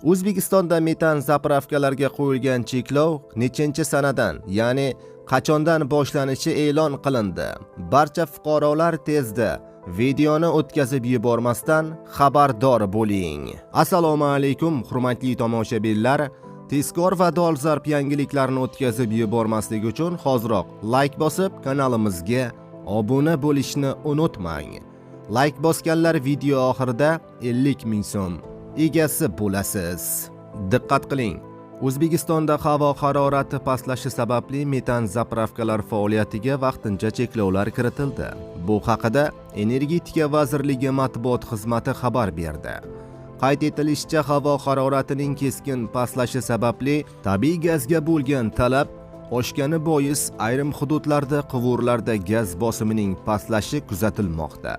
O'zbekistonda metan zapravkalarga qo'yilgan cheklov nechinchi sanadan, ya'ni qachondan boshlanishi e'lon qilindi. Barcha fuqarolar tezda videoni o'tkazib yubormasdan xabardor bo'ling. Assalomu alaykum, hurmatli tomoshabinlar. Tezkor va dolzarb yangiliklarni o'tkazib yubormaslik uchun hoziroq layk bosib, kanalimizga obuna bo'lishni unutmang. Layk bosganlar video oxirida 50 ming so'm egasi bo'lasiz. Diqqat qiling! O'zbekistonda havo harorati pastlashi sababli metan zapravkalar faoliyatiga vaqtincha cheklovlar kiritildi. Bu haqida Energetika vazirligi matbuot xizmati xabar berdi. Qayd etilishicha, havo haroratining keskin pastlashi sababli tabiiy gazga bo'lgan talab oshgani bois ayrim hududlarda quvurlarda gaz bosimining pastlashi kuzatilmoqda.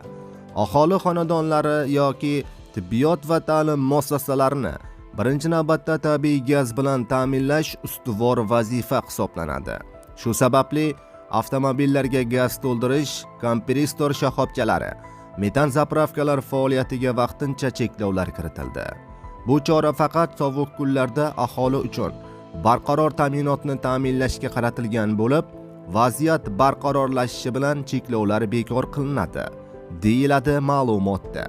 Aholi xonadonlari yoki tibbiyot va ta'lim muassasalarini birinchi navbatda tabiiy gaz bilan ta'minlash ustuvor vazifa hisoblanadi. Shu sababli avtomobillarga gaz to'ldirish kompressor shoxobchalari, metan zapravkalar faoliyatiga vaqtincha cheklovlar kiritildi. Bu chora faqat sovuq kunlarda aholi uchun barqaror ta'minotni ta'minlashga qaratilgan bo'lib, vaziyat barqarorlashishi bilan cheklovlar bekor qilinadi, deyiladi ma'lumotda.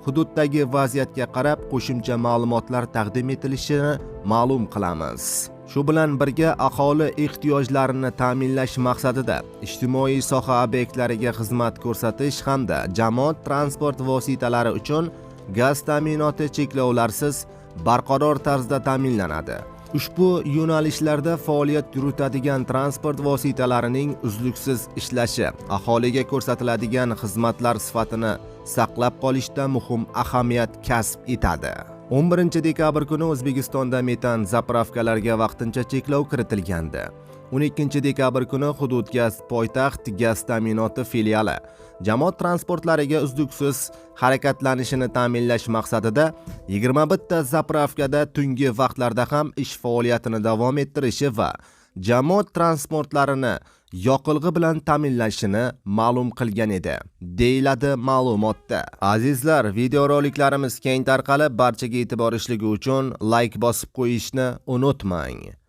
Hududdagi vaziyatga qarab qo'shimcha ma'lumotlar taqdim etilishini ma'lum qilamiz. Shu bilan birga, aholi ehtiyojlarini ta'minlash maqsadida ijtimoiy soha obyektlariga xizmat ko'rsatish hamda jamoat transport vositalari uchun gaz ta'minoti cheklovlarsiz barqaror tarzda ta'minlanadi. Ushbu yo'nalishlarda faoliyat yuritadigan transport vositalarining uzluksiz ishlashi aholiga ko'rsatiladigan xizmatlar sifatini saqlab qolishda muhim ahamiyat kasb etadi. 11 dekabr kuni O'zbekistonda metan zapravkalarga vaqtincha cheklov kiritilgandi. 12 dekabr kuni Hududgaz poytaxt gaz ta'minoti filiali jamoat transportlariga uzluksiz harakatlanishini ta'minlash maqsadida 21 ta zapravkada tungi vaqtlarda ham ish faoliyatini davom ettirishi va jamoat transportlarini yoqilg'i bilan ta'minlashini ma'lum qilgan edi, deyiladi ma'lumotda. Azizlar, videoroliklarimiz keng tarqalib, barchaga yetib borishligi uchun layk bosib qo'yishni unutmang.